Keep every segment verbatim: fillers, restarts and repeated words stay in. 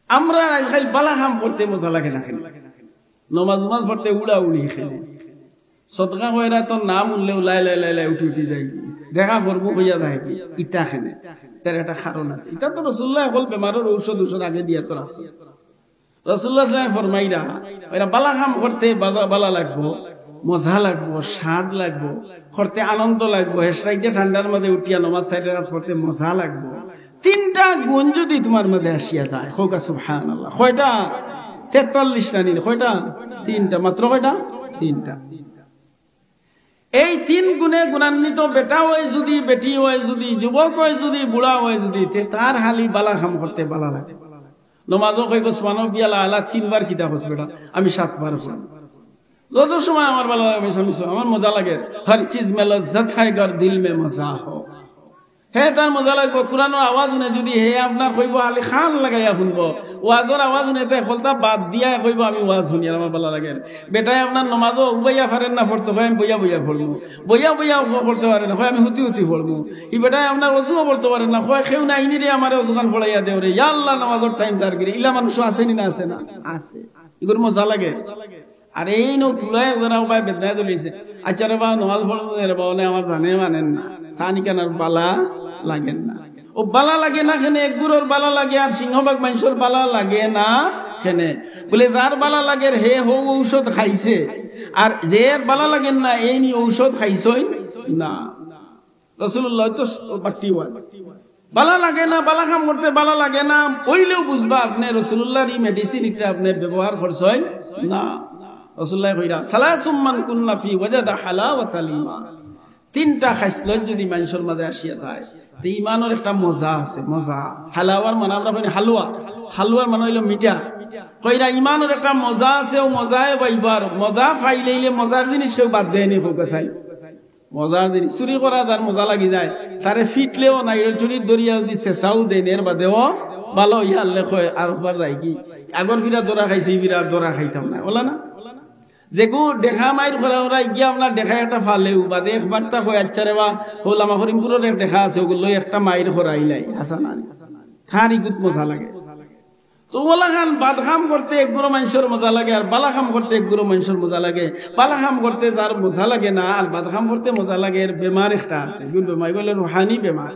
আমরা আজকাল বালা কাম করতে মজা লাগে না কেনে? নমাজ উমাজ পড়তে উড়াউড়ি কেনে? সদকা খয়রাতর নাম উঠলেউ লাই লাই লাই লাই উঠি উঠি যাই, দেখা করমু কইয়া যায় কি? ইতা কেনে? তার একটা কারণ আছে। ইতা তো রসুল্লায় অকল বেমারর ঔষধ ঔষধ আগে দিয়া তো রাখছে। রসুল্লাহ সাল্লাল্লাহু আলাইহি ওয়াসাল্লাম ফরমাইরা, অইরা বালা কাম করতে বাজা-, বালা লাগবো, মজা লাগবো, স্বাদ লাগবো, করতে আনন্দ লাগবো, হেশরাইতে ঠান্ডার মাঝে উঠিয়া নমাজ চাইর রাকাত পড়তে মজা লাগবো। তিনটা গুণ যুদি তুমার মাঝে আসিয়া যায়, কউক্কা সুবহানাল্লাহ। কয়টা? তেতাল্লিশটা নি, কয়টা? তিনটা, মাত্র কয়টা? তিনটা। এই তিন গুণে গুণান্বিত বেটা অয় যুদি, বেটি অয় যুদি, যুবক অয় যুদি, বুড়া অয় যুদি, তে তার খালি বালা কাম করতে বালা লাগে। নমাজও কইবো সুবহানাল্লাহ তিনবার, কিতা কস বেটা? আমি সাতবার পড়ি। যত সময় আমার বালা লাগে, আমি স্বামী, আমার মজা লাগে। হর চিজ মে লজ্জত হ্যায় গর দিল মে মজা হো। হে তার মজা লাগবো, কুরআনর আওয়াজ হুনে যুদি হে আপনার কইবো, খালি কান লাগাইয়া হুনবো, ওয়াজর আওয়াজ হুনে তে হকলতা বাদ দিয়া কইবো, আমি ওয়াজ হুনি আর আমার বালা লাগে। বেটায় আপনার নমাজও উবাইয়া পারের না পড়তো, কয় আমি বইয়া বইয়া পড়মু, বইয়া বইয়া পড়তে পারের না, কয় আমি হুতি হুতি পড়মু। ই বেটায় আপনার অজুও পড়তে পারের না, কয় কেউ নাই নি রে, আমারে অজুখান পড়াইয়া দেও রে, ইয়া আল্লাহ, নমাজর টাইম যার গিরি। ইলা মানুষ আছে নি না আছে না? আছে। ইগুর মজা লাগে। আর এইন তুলা একজনা উবায় বেদনায় তুলিছে। আচ্ছা রে বা, নমাজ পড়মু রে বা, অনে আমার জানে মানের না। তান ইখান আর বালা লাগের না। অউ বালা লাগে না কেনে, একগুরর বালা লাগে আর সিংহভাগ মানষর বালা লাগে না কেনে? বুলে যার বালা লাগের হে হউ ঔষধ খাইছে, আর যের বালা লাগের না এইন ই ঔষধ খাইছইন না। রাসুলুল্লাহ তো বাট্টি ওয়াজ। বালা লাগে না, বালা কাম করতে বালা লাগে না, অইলেও বুঝবা আপনে রাসুলুল্লাহর ই মেডিসিন ইটা আপনে ব্যবহার করছইন না। রাসুলুল্লায় কইরা, "সালাসুম মান কুন্না ফি ওয়াজাদা হালাওয়াতাল ঈমান।" তিনটা খাসলত যুদি মানষর মাঝে আসিয়া যায়, তে ইমানর একটা মজা আছে, মজা। হালাওয়ার মানে আমরা কই নি হালুয়া, হালুয়ার মানে অইলো মিঠা। কইরা ইমানর একটা মজা আছে, অউ মজায় বাইবার, মজা পাইলাইলে মজার জিনিস কেউ বাদ দেয় নি, কউক্কা চাই। মজার জিনিস, চুরি করা যার মজা লাগি যায়, তারে ফিটলেও না, ইটা চুরির দরিয়া যুদি চেঁচাও দেইন, এর বাদেও বালা অইয়া আল্লে কয়, আর একবার যাই কি, আগর ফিরা ধরা খাইছি, ফিরা আর ধরা খাইতাম না, বুলে না? যেগু ডেকা মাইর করা, ওরা গিয়া আপনার ডেকা একটা ফালেউ, বাদে একবার তা কয়, আচ্ছা রে বা, হউ লামা করিমপুরর এক ডেকা আছে, অগুর লই একটা মাইর করাইলাই, হাছা না? তার ইগুত মজা লাগে। তো অলাখান বাদ কাম করতে একগুরো মানষর মজা লাগে, আর বালা কাম করতে একগুরো মানষর মজা লাগে। বালা কাম করতে যার মজা লাগে না, আর বাদ কাম করতে মজা লাগে, এর বেমার একটা আছে। ইগুর বেমার, ইগুর রুহানি বেমার।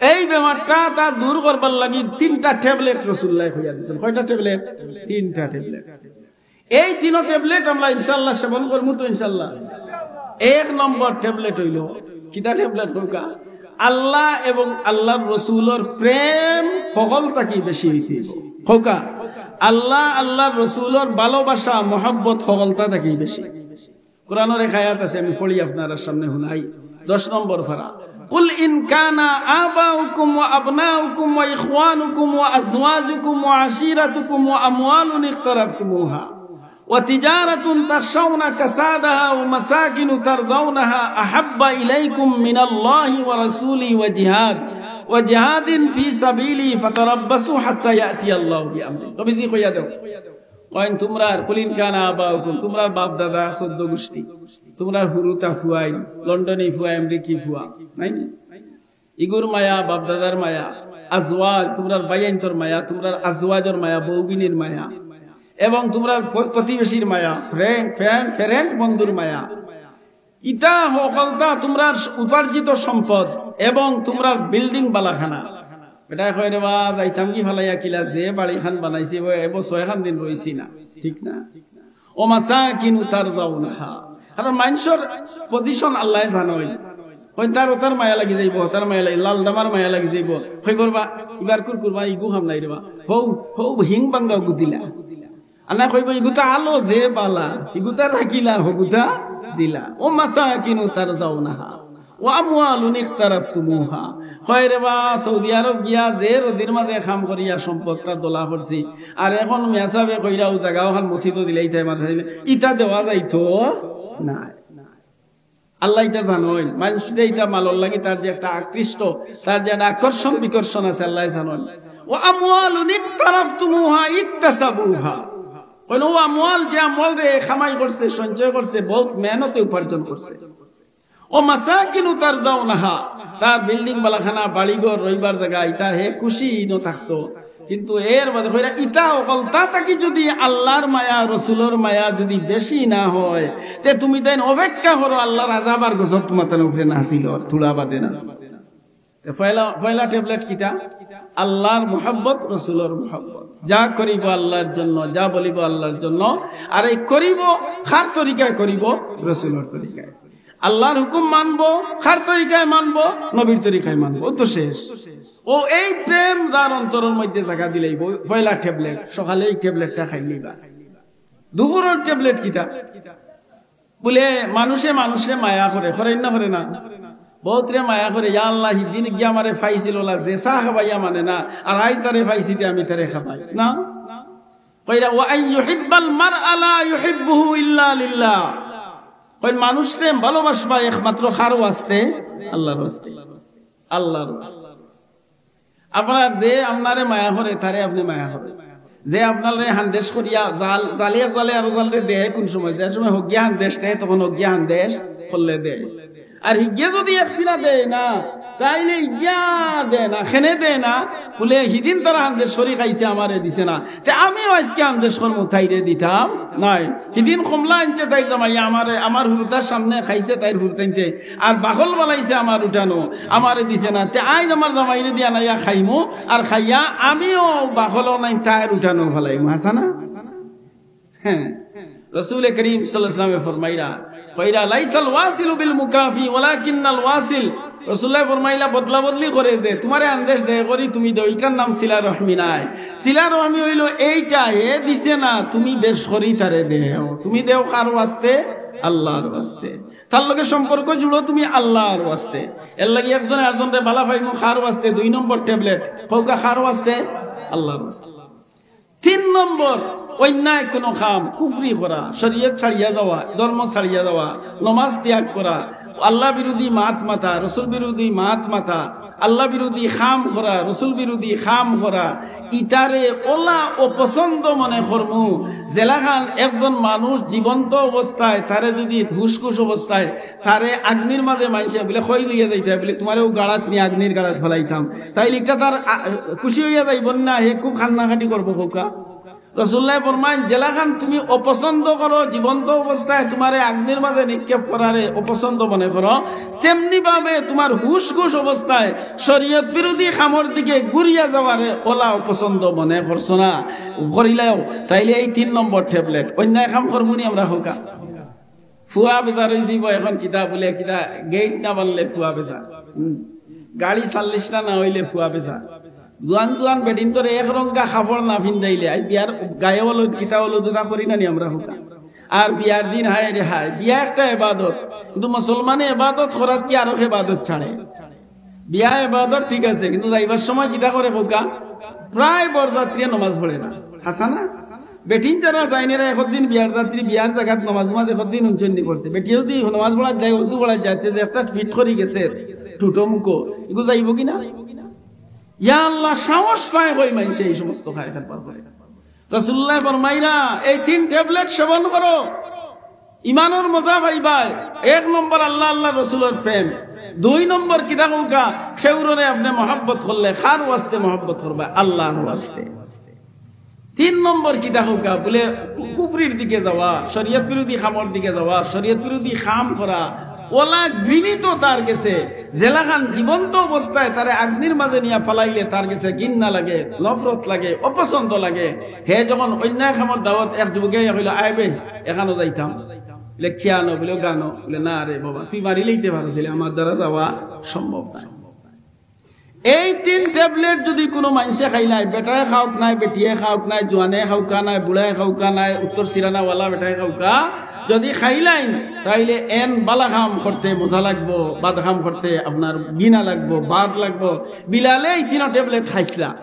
এই বেমারটা তার দূর করবার লাগি তিনটা ট্যাবলেট রাসুলুল্লায় কইয়া দিছইন। কয়টা ট্যাবলেট? তিনটা ট্যাবলেট। এই তিনো ট্যাবলেট আমরা ইনশাআল্লাহ সেবন করমু তো ইনশাআল্লাহ। এক নম্বর ট্যাবলেট অইলো, কিতা ট্যাবলেট কউক্কা? আল্লাহ এবং আল্লাহর রসুলর প্রেম হকল থাকি বেশি অইতে অইবো। কউক্কা, আল্লাহ, আল্লাহর রসুলর ভালোবাসা, মহব্বত হকলতা থাকি বেশি। কুরআনর এক আয়াত আছে, আমি পড়ি আপনারার সামনে হুনাই। দশ নম্বর পারা। قل إن كان آباؤكم وأبناؤكم وإخوانكم وأزواجكم وعشيرتكم وأموال اقترفتموها وتجارة تخشون كسادها ومساكن ترضونها أحب إليكم من الله ورسوله وجهاد، وجهاد في سبيله فتربصوا حتى يأتي الله بأمره। নবীজি কইয়া দেও, কইন তুমরার, قل إن كان آباؤكم, তুমরার বাপ দাদা, চৌদ্দ গুষ্টি, তুমরার হুরুতা ফুয়াইন, লন্ডনী ফুয়া, আমেরিকি ফুয়া, নায়নি? ইগুর মায়া, বাপ-দাদার মায়া, আজওয়াজ, তুমরার ভাইয়াইন্তর মায়া, তুমরার আজওয়াজর মায়া, বউগিনির মায়া, এবং তুমরার প্র-, প্রতিবেশীর মায়া, ফ্রেন্ড, ফ্রেন্ড, ফ্রেন্ড, বন্ধুর মায়া। ইতা হকলতা তুমরার উপার্জিত সম্পদ এবং তুমরার বিল্ডিং বালাখানা। বেটায় কয়, "রে বা, যাইতাম কি ফালাইয়া কিলা, যে বাড়িখান বানাইছি, এবো ছয়খান দিন রইছি না।" ঠিক না? ومساكن ترضونها। আর মানষর পজিশন আল্লায় জানইন। কইন তার অতার মায়া লাগি যাইবো, অতার মায়া লাগি, লাল দামার মায়া লাগি যাইবো। কইবো, "রে বা, ইবার কুর কুরবানি ইগু কাম নাই রে বা। হউ, হউ হিং ভাঙ্গা অগু দিলা।" আর না কইবো, "ইগুতা আলো যে বালা, ইগুতা রাখিলা, হগুতা দিলা।" ومساكن ترضونها। وأموال اقترفتموها। কয় রে বা, সৌদি আরব গিয়া যে রোদির মাঝে কাম করিয়া সম্পদটা দলা করছি, আর এখন মেসাবে কইরা অউ জাগা অখান মসজিদো দিলে ইটা মাদ্রাসা দিলে, ইটা দেওয়া যাইতো না। আল্লায় ইটা জানইন, মানষে ইটা মালর লাগি তার যে একটা আকৃষ্ট, তার যে একটা আকর্ষণ বিকর্ষণ আছে, আল্লায় জানইন। وأموال اقترفتموها اكتسبوها। কইন অউ আমওয়াল, যে আমওয়াল রে কামাই করছে, সঞ্চয় করছে, বউত মেহনতে উপার্জন করছে। ومساكن ترضونها, তার বিল্ডিং বালাখানা, বাড়িঘর, রইবার জাগা, ইতা হে খুশি ইনো থাকতো। কিন্তু এর বাদে কইরা ইতা অকলতা থাকি যদি আল্লাহর মায়া, রসুলর মায়া যদি বেশি না হয়, তে তুমি তাইন অপেক্ষা করো, আল্লাহর আযাব আর গজব তুমার তান উপরে নাজিল অর, থুড়া বাদে নাজিল। তে পয়লা, পয়লা ট্যাবলেট কিতা? আল্লাহর মুহাব্বত, রসুলর মুহাব্বত। যা করিব আল্লাহর জন্য, যা বলিব আল্লাহর জন্য, আর এই করিব, কার তরিকায় করিব? রসুলর তরিকায়। আল্লাহর হুকুম মানবো, কার তরিকায় মানবো? নবীর তরিকায় মানবো, অউ তো শেষ। অউ এই প্রেম যার অন্তরর মধ্যে জাগা দিলাইবো, পয়লা ট্যাবলেট, সকালে এই ট্যাবলেটটা খাইলিবা। দুপুরর ট্যাবলেট কিতা? বুলে মানুষে মানুষরে মায়া করে, করে না করে না? বহুতরে মায়া করে, ইয়া আল্লাহ, হিদিন গিয়া আমারে পাইছিল না, যে চা খাবাইয়া মানে না, আর আইজ তারে পাইছি তে আমি তারে খাবাই না। কইরা, "ওয়া আন ইউহিব্বাল মারআ লা ইউহিব্বুহু ইল্লা লিল্লাহ।" কইন, "মানুষরে ভালোবাসবা একমাত্র কার ওয়াস্তে? আল্লাহর ওয়াস্তে, আল্লাহর ওয়াস্তে।" আপনার যে আপনারে মায়া করে, তারে আপনে মায়া করে। যে আপনারে হান্দেশ করিয়া জাল, জালিয়া জালে আরো জালরে দেয়, কোন সময় দেয়? সময় হগিয়া হান্দেশ দেয়, তখন হগিয়া হান্দেশ করলে দেয়। আর হিগে যদি এক ফিরা দেয় না, তাইলে ইগিয়া দেয় না, খেনে দেয় না। বুলে, "হিদিন তারা হান্দেশ করি খাইছে, আমারে দিছে না, তে আমিও আইজকে হান্দেশ করমু, তাইরে দিতাম নায়।" হিদিন কমলা আনছে তাইর জামাই, আমারে, আমার হুরুতার সামনে খাইছে তাইর হুরুতাইন্তে, আর বাকল বানাইছে আমার উঠানো, আমারে দিছে না, তে আইজ আমার জামাইরে দিয়া নাইয়া খাইমু, আর খাইয়া আমিও বাকলও নাই, তাইর উঠানো ফালাইমু। হাছা না? হ্যাঁ, রসুল করিম সাল্লাল্লাহু আলাইহি ওয়াসাল্লামে ফরমাইরা, কইরা, "লাইসাল ওয়াসিলু বিল মুকাফি ওয়ালাকিন্নাল ওয়াসিল।" রসুল্লাহ ফরমাইলা, বদলা বদলি করে যে তুমারে আন্দেশ দেয় করি তুমি দেও, ইটার নাম সিলা রহমি নায়। সিলা রহমি অইলো এইটা, হে দিছে না, তুমি বেশ করি তারে দেও, তুমি দেও কার ওয়াস্তে? আল্লাহর ওয়াস্তে। তার লগে সম্পর্ক জুড়ো তুমি আল্লাহর ওয়াস্তে। এর লাগি একজনে আরজনরে বালা পাইমু কার ওয়াস্তে? দুই নম্বর ট্যাবলেট, কউক্কা কার ওয়াস্তে? আল্লাহর ওয়াস্তে। তিন নম্বর, অন্যায় কোনো কাম, কুফরি করা, শরীয়ত ছাড়িয়া যাওয়া, ধর্ম ছাড়িয়া যাওয়া, নমাজ ত্যাগ করা, আল্লাহ বিরোধী মাত মাতা, রসুল বিরোধী মাত মাতা, আল্লাহ বিরোধী কাম করা, রসুল বিরোধী কাম করা, ইতারে অলা অপছন্দ মনে করমু। যেলাখান একজন মানুষ জীবন্ত অবস্থায় তারে যদি হুশকুশ অবস্থায় তারে আগ্নির মাঝে মানষে বুলে কই লইয়া যাইতা, বুলে, "তুমারে অউ গাড়াত নিয়া আগ্নির গাড়াত ফালাইতাম", তাইলে ইটা তার, আ, খুশি অইয়া যাইবো না? হে খুব কান্নাকাটি করবো, কউক্কা। রসুল্লাহ ফরমাইন, যেলাখান তুমি অপছন্দ করো, জীবন্ত অবস্থায় তুমারে আগ্নির মাঝে নিক্ষেপ করারে অপছন্দ মনে করো, তেমনি ভাবে তুমার হুশকুশ অবস্থায় শরীয়ত বিরোধী কামর দিকে ঘুরিয়া যাওয়ারে অলা অপছন্দ মনে করছো না, করিলাও, তাইলে এই তিন নম্বর ট্যাবলেট। অন্যায় কাম করমু নি আমরা, কউক্কা? ফুয়া বেজার অইযিবো এখন, কিতা বুলে, কিতা গেইট না বানলে ফুয়া বেজার, হুম, গাড়ি চাল্লিশটা না অইলে ফুয়া বেজার। জুয়ান জুয়ান বেটিন্তরে এক রঙা কাপড় না ফিন্দাইলে, আই বিয়ার গায়ে হলুদ, কিতা হলুদ, ওটা করি না নি আমরা, কউক্কা? আর বিয়ার দিন, হায় রে হায়, বিয়া একটা এবাদত, কিন্তু মুসলমানে এবাদত করাত কি আরো এবাদত ছাড়ে। বিয়া এবাদত ঠিক আছে, কিন্তু যাইবার সময় কিতা করে, কউক্কা? প্রায় বরযাত্রীয়ে নমাজ পড়ে না। হাছা না? বেটিন যারা যাইন, এরা একদিন বিয়ার যাত্রী, বিয়ার জাগাত নমাজ, নমাজ একদিন উঞ্চন্নি পড়ছে। বেটি যদি নমাজ পড়াত যায়, অজু পড়াত যায়, তে যে একটা ফিট করি গেছে, টুটো মুখো, ইগু যাইবো কি না? ইয়া আল্লাহ, সাহস পায় কই মানষে এই সমস্ত খায় খাবার করে? রাসূলুল্লাহ ফরমাইরা, এই তিন ট্যাবলেট সেবন করো, ইমানর মজা পাইবায়। এক নম্বর আল্লাহ, আল্লাহ রসুলর প্রেম, দুই নম্বর কিতা কউক্কা, কেউররে আপনে মহব্বত করলে কার ওয়াস্তে মহব্বত করবা? আল্লাহর ওয়াস্তে। তিন নম্বর কিতা কউক্কা, বুলে কু-, কুফরির দিকে যাওয়া, শরীয়ত বিরোধী কামর দিকে যাওয়া, শরীয়ত বিরোধী কাম করা, ওলা ঘৃণিত তার গেছে। যেলাখান জীবন্ত অবস্থায় তারে আগ্নির মাঝে নিয়া ফালাইলে তার গেছে ঘিন্না লাগে, নফরত লাগে, অপছন্দ লাগে। হে যখন অন্যায় কামর দাওয়াত, এক যুবকে আইয়া কইলো, "আয় বে, এখানো যাইতাম।" বুলে, "কিয়ানো?" বুলে, "গানো।" বুলে, "না রে বাবা, তুই মারিলেইতে পারছিলে, আমার দ্বারা যাওয়া সম্ভব না।" এই তিন ট্যাবলেট যদি কুনু মানষে খাইলায়, বেটায় খাউক নায়, বেটিয়ে খাউক নায়, জোয়ানে খাউক্কা নায়, বুড়ায় খাউক্কা নায়, উত্তর সিরানাওয়ালা বেটায় খাউক্কা, যদি খাইলাইন, তাইলে এন বালা কাম করতে মজা লাগবো, বাদ কাম করতে আপনার ঘিনা লাগবো, বাদ লাগবো। বিলালে এই তিন ট্যাবলেট খাইছলা।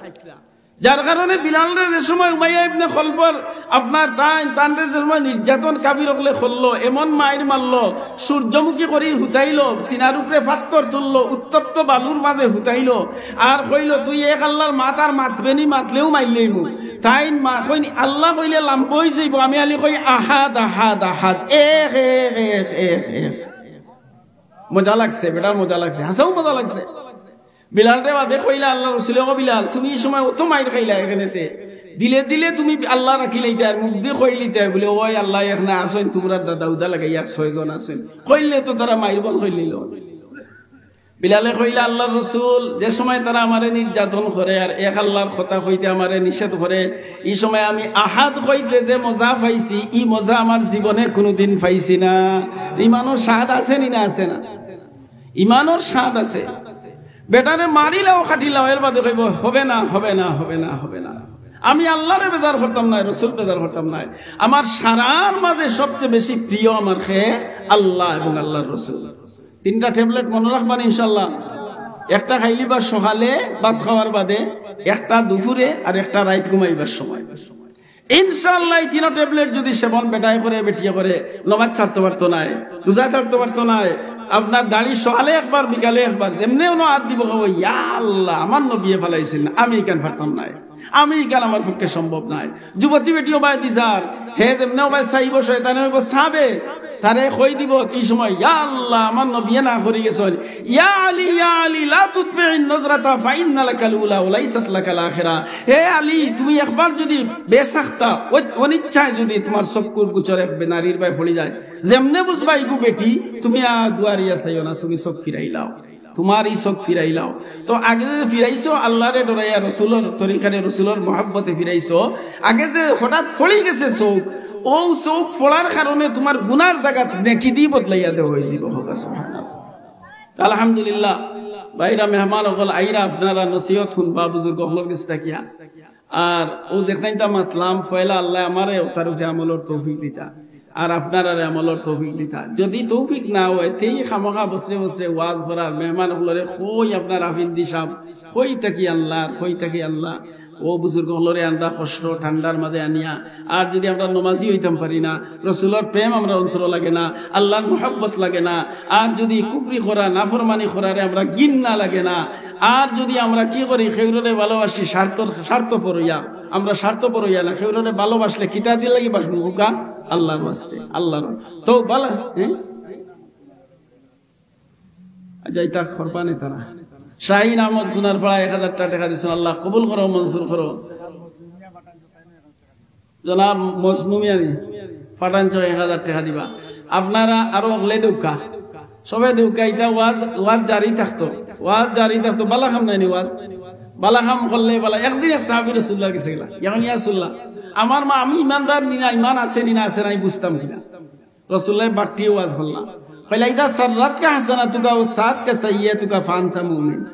যার কারণে বিলালরে যে সময় উমাইয়া ইবনে খলফর আপনার তাইন, তানরে যে সময় নির্যাতন কাফির অকলে করলো, এমন মাইর মারলো, সূর্যমুখী করি হুতাইলো, সিনার উপরে পাত্থর তুললো, উত্তপ্ত বালুর মাঝে হুতাইলো, আর কইলো, "তুই এক আল্লাহর মাত, আর মাতবে নি, মাতলেও মাইরলেই মু।" তাইন মা-, কইন, "আল্লাহ কইলে লাম্বা অই যাইবো।" আমি আলি কই, "আহাদ, আহাদ, আহাদ, এক, এক, এক, এক, এক।" মজা লাগছে, বেটার মজা লাগছে, হাছাউ মজা লাগছে। বিলালরে বাদে কইলা আল্লার রসুলে, "ও বিলাল, তুমি ই সময় অত মাইর খাইলা এখানেতে, দিলে দিলে তুমি আল্লা রাখিলাইতায় আর মুখদি কইলিতায় বুলে, 'ওই আল্লা এখানে আছইন, তুমরার দাদা উদা লাগাইয়া ছয়জন আছইন।' কইলে তো তারা মাইর বন্ধ করিলিলো।" বিলালে কইলা, "আল্লার রসুল, যে সময় তারা আমারে নির্যাতন করে আর এক আল্লার কথা কইতে আমারে নিষেধ করে, ই সময় আমি আহাদ কইতে যে মজা পাইছি, ই মজা আমার জীবনে কুনুদিন পাইছি না।" ইমানর স্বাদ আছে নি না আছে না? ইমানর স্বাদ আছে। বেটারে মারিলাও, কাটিলাও, এর বাদে কইবো, "হবে না, হবে না, হবে না, হবে না।" আমি আল্লারে বেজার করতাম নায়, রসুল বেজার করতাম নায়। আমার সারার মাঝে সবচেয়ে বেশি প্রিয় আমার খে আল্লা এবং আল্লার রসুল। তিনটা ট্যাবলেট মনো রাখবা ইনশাল্লাহ। একটা খাইলিবা সকালে ভাত খাওয়ার বাদে, একটা দুপুরে, আর একটা রাইত ঘুমাইবার সময়। ইনশাআল্লাহ, এই তিনটা ট্যাবলেট যদি সেবন বেটায় করে, বেটিয়ে করে, নমাজ ছাড়তো পারতো নায়, রোজা ছাড়তো পারতো নায়, আপনার দাড়ি সকালে একবার, বিকালে একবার, যেমনে অনো আত দিবো, কইবো, "ইয়া আল্লা, আমার নবিয়ে ফালাইছইন না, আমি ইখান পারতাম নায়, আমি ইখান আমার পক্ষে সম্ভব নায়।" যুবতী বেটি ওবায়দি যার, হে যেমনে ওবায় চাইবো, শয়তানে কইবো, "চাবে।" তারে কই দিবো, ই সময়, "ইয়া আল্লা, আমার নবিয়ে না করি গেছইন।" "ইয়া আলী, ইয়া আলী, লা তুতবি'ন নাজরাতা ফাইন্না লাকাল উলা ওয়া লাইসাত লাকাল আখিরা।" হে আলী, তুমি একবার যদি বেসাখতা, অ-, অনিচ্ছায় যদি তুমার চক্ষুর গোচরে এক বেনারীর বায় পড়ি যায়, যেমনে বুঝবা ইগু বেটি, তুমি আর দুয়ারিয়া চাইও না, তুমি চোখ ফিরাইলাও, তুমার ই চোখ ফিরাইলাও। তো আগে যে ফিরাইছো আল্লারে ডরাইয়া, রসুলর তরিকারে, রসুলর মহব্বতে ফিরাইছো, আগে যে হঠাৎ পড়ি গেছে চোখ, অউ চোখ পড়ার কারণে তুমার গুনার জাগাত নেকিদি বদলাইয়া দেওয়া অইযিবো। কউক্কা সুবহানাল্লাহ। আলহামদুলিল্লাহ, ভাইরা, মেহমান অকল আইরা, আপনারা নসিহত হুনবা বুজুর্গ অকলর গেছ থাকিয়া। আর অউ যেখানটা মাতলাম, পয়লা আল্লায় আমারে অতার উপরে আমলর তৌফিক দিতা, আর আপনারারে আমলর তৌফিক দিতা। যদি তৌফিক না অয়, তেই খামোখা বছরে বছরে ওয়াজ করার, মেহমান অকলরে কই আপনার আফিন্দি সাব, কই থাকি আনলা, কই থাকি আনলা। অউ বুজুর্গ অকলরে আমরা কষ্ট ঠান্ডার মাঝে আনিয়া, আর যদি আমরা নমাজি অইতাম পারি না, রসুলর প্রেম আমরার অন্তরো লাগে না, আল্লার মহব্বত লাগে না, আর যদি কুফরি করা, নাফরমানি করারে আমরা ঘিন্না লাগে না, আর যদি আমরা কি করি, কেউররে ভালোবাসি স্বার্থ, স্বার্থপর অইয়া, আমরা স্বার্থপর অইয়া না, কেউররে ভালোবাসলে কিতাদি লাগি বাসবো কউক্কা? আল্লার ওয়াস্তে, আল্লার। তো ভালা, হ্যাঁ? আচ্ছা, ইতা করবা নি তারা। শাহিন আহমদ কুনারপাড়া এক হাজার টেকা দিছইন, আল্লাহ কবুল করো, মঞ্জুর করো। জনাব মজনু মিয়া নি, পাঠানচর এক হাজার টেকা দিবা। আপনারা আরো অকলে দেউক্কা, সবে দেউক্কা, ইতা ওয়াজ, ওয়াজ জারি থাকতো, ওয়াজ জারি থাকতো। ভালা কাম নায় নি ওয়াজ? ভালা কাম করলে ভালা। একদিন এক সাহাবী রসুলুল্লাহর গেছে গেলা, ইয়ানি, "ইয়া রাসুলুল্লাহ, আমার মা, আমি ইমানদার নি না, ইমান আছে নি না আছে না, আমি বুঝতাম কিনা?" রসুলুল্লায় বাট্টি ওয়াজ করলা। কইলা, "ইদা সাররাতকা হাসানাতুকা ওয়া সাআতকা সাইয়্যিআতুকা ফাআনতা মুমিন।"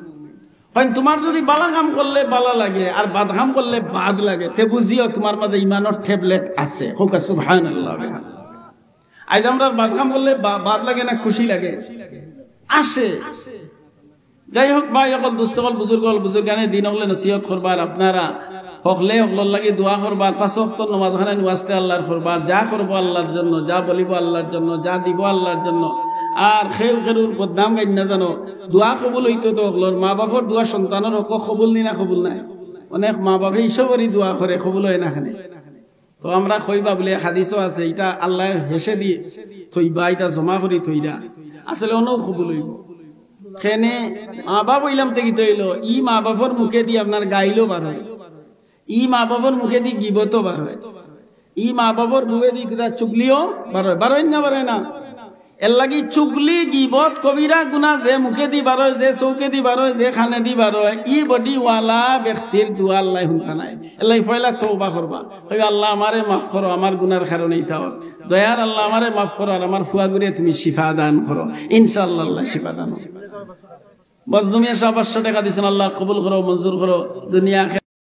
কইন, "তুমার যদি ভালা কাম করলে ভালা লাগে আর বাদ কাম করলে বাদ লাগে, তে বুঝিও তুমার মাঝে ইমানর ট্যাবলেট আছে।" কউক্কা সুবহানাল্লাহ। আইজ আমরার বাদ কাম করলে বা-, বাদ লাগে না, খুশি লাগে? আসে। যাই হোক, ভাই অকল, দুস্ত অকল, বুজুর্গ অকল, বুজুর্গানে দিন অকলে নসিহত করবা, আর আপনারা হকলে হকলর লাগি দোয়া করবা, আর পাঁচ ওয়াক্ত নমাজ খানাইন ওয়াস্তে আল্লার করবা, যা করবো আল্লার জন্য, যা বলিবো আল্লার জন্য, যা দিবো আল্লার জন্য। আর কেউ কেউর বদনাম গাইন না জানো, দোয়া কবুল অইতো তো হকলর, মা বাপর দোয়া সন্তানর হকো কবুল নি না, কবুল নায়? অনেক মা বাপে ইসবরি দোয়া করে, কবুল অয় না কেনে। তো আমরা কইবা বুলে হাদিসও আছে, ইটা আল্লায় হেষে দি থইবা, ইটা জমা করি থইরা, আসলে অনও কবুল অইবো। কেনে মা বাপ অইলাম তে কিতা অইলো, ই মা বাপর মুখেদি আপনার গাইলও বার অয়, ই মা বাপর মুখেদি গিবতও বার অয়, ই মা বাপর মুখেদি কিতা চুগলিও বার অয়, বার অয় না, বার অয় না? এরলাগি চুগলি, গিবত, কবিরা গুনা যে মুখেদি বার অয়, যে চউখেদি বার অয়, যে কানেদি বার অয়, ই বডিওয়ালা ব্যক্তির দোয়া আল্লায় হুনতা নায়। এরলাগি পয়লা তওবা করবা, কইবা, "আল্লাহ, আমারে মাফ করো, আমার গুনার কারণে ইতা অর। দয়ার আল্লাহ, আমারে মাফ করো, আর আমার ফুয়াগুরে তুমি শিফা দান করো।" ইনশাআল্লাহ, আল্লায় শিফা দান করো। মজনু মিয়া সাব পাঁচশো টেকা দিছইন, আল্লাহ কবুল করো, মঞ্জুর করো, দুনিয়া আখেরাত